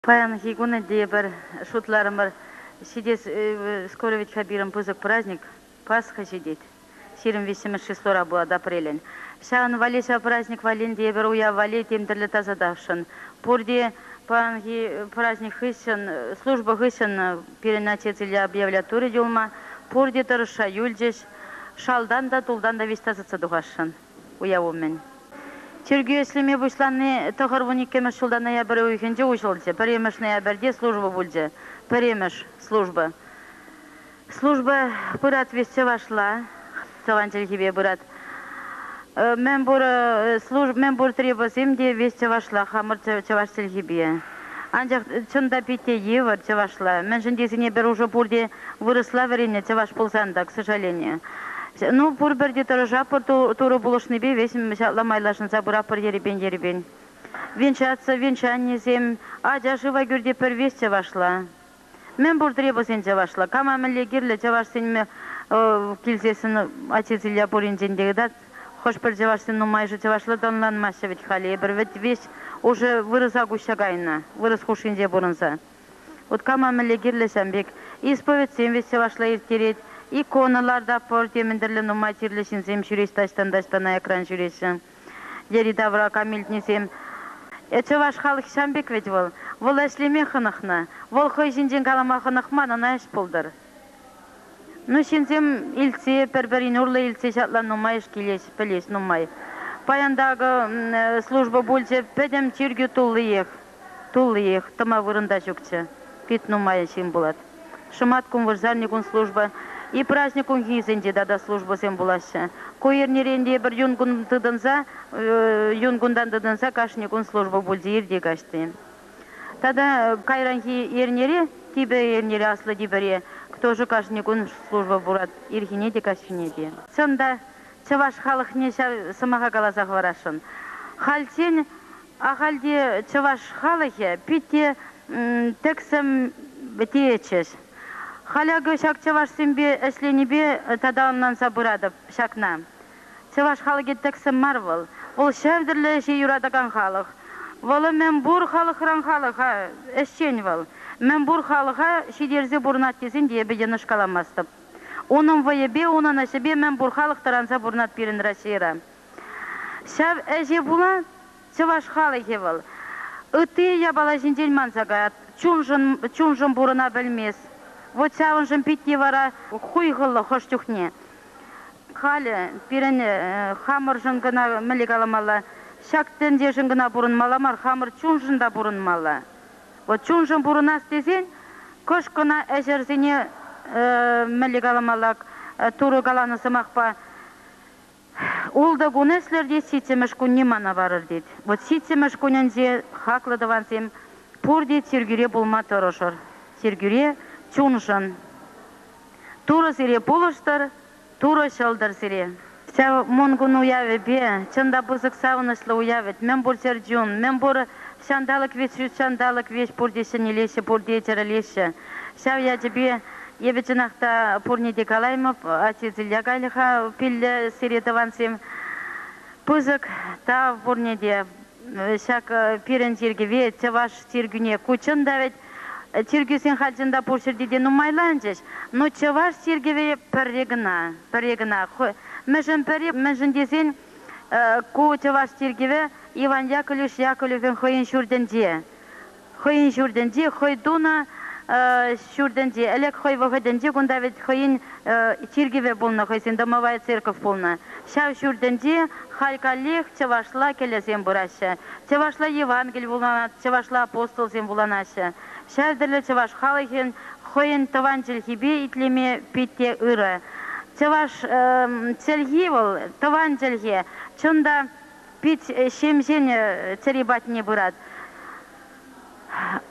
Паянхи кун ӗнтӗ эпир шутларӑмӑр, ҫитес скоро вӗт-ха пирӗн пысӑк праздник, Пасха ҫитет. 23-мӗш числора пулать апрелӗн. Ҫавӑн валли, ҫав праздник валли ӗнтӗ эпир уяв валли тем тӗрлӗ тасатасшӑн. Пурте паянхи праздник хыҫҫӑн, служба хыҫҫӑн пирӗн отец Илья объявлять турӗ юлма. Пурте тӑрӑшса юлчӗҫ. Шалтан та, тултан та веҫ тасатса тухасшӑн уяв умӗн. Чиркӳ ӗҫлеме пуҫлани 92-мӗш ҫулта ноябрь уйӑхӗнче уҫӑлчӗ. Пӗрремӗш ноябрьте служба пулчӗ. Пӗрремӗш служба. Служба пырать веҫ чӑвашла, тӑван чӗлхепе пырать. Мӗнпур мӗнпур требӑсем те веҫ чӑвашла, хамӑр чӑваш чӗлхипе. Анчах чӑн та питӗ йывӑр чӑвашла. Мӗншӗн тесен эпир уже пурте вырӑсла вӗреннӗ чӑваш пулсан та, к сожалению. Ну, пурпӗр те тӑрӑшатпӑр, Турӑ пулӑшнипе веҫ ҫапла майлашӑнса пыратпӑр ерипен-ерипен. Венчаться, венчаннисем, ача шыва кӳртетпӗр веҫ чӑвашла. Мӗн пур требӑсен чӑвашла. Кама мӗнле кирлӗ чӑвашсен килсессӗн отец Илья пуринчен те ыйтать. Хӑш-пӗр чӑвашсен нумайӑшӗ чӑвашла та ӑнланмаҫҫӗ вӗт халӗ. Эпир вӗт веҫ уже вырӑса куҫса кайнӑ, вырӑс хушшинче пурӑнса. Вот кама мӗнле кирлӗ ҫавӑн пек. Исповедьсем веҫ чӑвашла ирттерет, икона лартатпӑр, темӗн тӗрлӗ нумай чирлӗ ҫынсем ҫӳреҫ таҫтан-таҫтан аякран ҫӳреҫҫӗ. Йӗри-тавра кам илтнисем. Чӑваш халӑх ҫавӑн пек вӗт вӑл. Вӑл ӗҫлеме хӑнӑхнӑ. Вӑл хӑй ҫинчен калама хӑнӑхман, ӑна ӗҫ пултӑр. Ну, ҫынсем илтсе, пӗр-пӗрин урлӑ илтсе ҫапла нумайӑш килеҫ, пӗлеҫ нумай. Паян та акӑ служба пулчӗ, пӗтӗм чиркӳ туллиех. Туллиех, тӑма вырӑн та ҫукчӗ. Пит нумай ҫын пулать. Шӑмат кун, вырсарни кун служба и праҫник кунхисенче тата службӑсем пулаҫҫӗ. Ку эрнерен те эпир юн кун тытӑнса, юн кунтан тытӑнса кашни кун служба пулчӗ ирте каҫти. Тата кайранхи эрнере, типӗ эрнере, аслӑ типӗре, тоже кашни кун служба пулать, ирхине те, каҫхине те. Чӑн та, чӑваш халӑхне ҫав сӑмаха каласа хӑварасшӑн. Хальччен Ахаль те чӑваш халӑхӗ пит те тӗксӗм теетчӗҫ. Халь акӑ ҫак чӑвашсемпе ӗҫленипе тата ӑнланса пыратӑп ҫакна. Чӑваш халӑхӗ тӗксӗм мар вӑл. Вӑл ҫав тӗрлӗ ӗҫе юратакан халӑх. Вӑл мӗнпур халӑхран халӑха ӗҫчен вӑл. Мӗнпур халӑха ҫитерсе пурӑнать тесен те эпӗ йӑнӑш каламастӑп. Унӑн вӑйӗпе, унӑн ӗҫӗпе мӗнпур халӑх тӑранса пурӑнать пирӗн Раҫҫейра. Ҫав ӗҫе пула чӑваш халӑхӗ вӑл ытти япала ҫинчен манса каять, чуншӑн, чуншӑн пурӑна пӗлмест. Вот ҫавӑншӑн питти вара хуйхӑллӑ хӑш чухне. Халӗ пирӗн хамӑршӑн кӑна мӗнле каламалла, ҫак тӗнчешӗн кӑна пурӑнмалла мар, хамӑр чуншӑн та пурӑнмалла. Вот чуншӑн пурӑнас тесен кӑшт кӑна ӗҫӗрсене мӗнле каламалла, Турӑ каланӑ сӑмахпа Ултӑ кун ӗҫлӗр те ҫиччӗмӗш кунне мана парӑр тет. Вӑт ҫиччӗмӗш кунӗнче, хаклӑ тӑвансем, пурте чиркӳре пулма тӑрӑшӑр. Чиркӳре чуншӑн. Турӑ сире пулӑштӑр, Турӑ ҫӑлтӑр сире. Ҫав Мӑнкун уявӗпе, чӑн та пысӑк савӑнӑҫлӑ уяв вӗт, мӗнпур чӗрчун, мӗнпур ҫанталӑк веҫ ҫут ҫанталӑк веҫ пурте ҫӗнелеҫҫӗ, пурте чӗрӗлеҫҫӗ. Ҫав ячӗпе Эпӗ чӑнах та пурне те калаймӑп, отец Илья калӗ-ха пиллӗ сире, тӑвансем. Пысӑк тав пурне те. Ҫак пирӗн чиркӗве, чӑваш чиркӳне, ку чӑн та вӗт чиркӳсен халь чӑн та пур ҫӗрте те нумайланчӗҫ, но чӑваш чиркӗвӗ пӗрре кӑна, пӗрре кӑна. Мӗншӗн пӗри, мӗншӗн тесен ку чӑваш чиркӗвӗ Иван Яковлевич Яковлевӑн хӑйӗн ҫуртӗнче. Хӑйӗн ҫуртӗнче, хӑй тунӑ ҫуртӗнче, ӗлӗк хӑй вӑхӑтӗнче кунта вӗт хӑйӗн чиркӗвӗ пулнӑ, хӑйсен домовая церковь пулнӑ. Ҫав ҫуртӗнче халь каллех чӑвашла кӗлӗсем пыраҫҫӗ. Чӑвашла Евангели вуланать, чӑвашла апостолсем вуланаҫҫӗ. Ҫав тӗрлӗ чӑваш халӑхӗн хӑйӗн тӑван чӗлхипе итлеме пит те ырӑ. Чӑваш чӗлхи вӑл тӑван чӗлхе. Чӑн та, пит ҫемҫен чӗри патне пырать.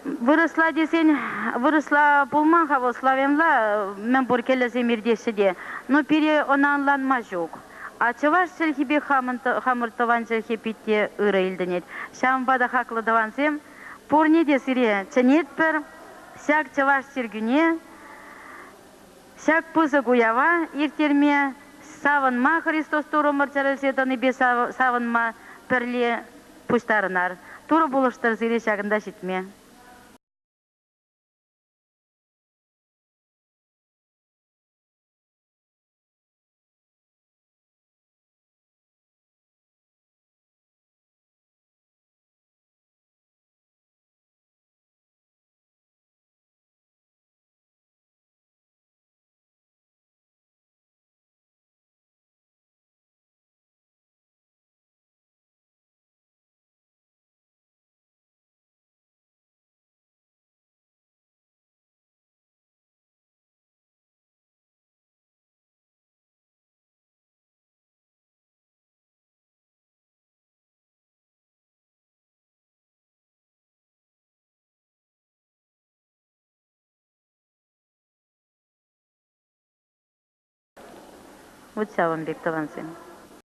Вырӑсла тесен, вырӑсла пулман-ха вӑл, славянла мӗнпур кӗлӗсем иртеҫҫӗ те, но пире ӑна ӑнланма ҫук. А чӑваш чӗлхипе хамӑн хамӑр тӑван чӗлхе пит те ырӑ илтӗнет. Ҫавӑнпа та, хаклӑ тӑвансем, пурне те сире чӗнетпӗр ҫак чӑваш чиркӳне Ҫак пысӑк уява ирттерме, савӑнма Христос Туррӑмӑр чӗрӗлсе тӑнипе савӑнма пӗрле пуҫтарӑнар. Турӑ пулӑштӑр сире ҫакӑнта ҫитме. Вот ҫавӑн пек, тӑвансем.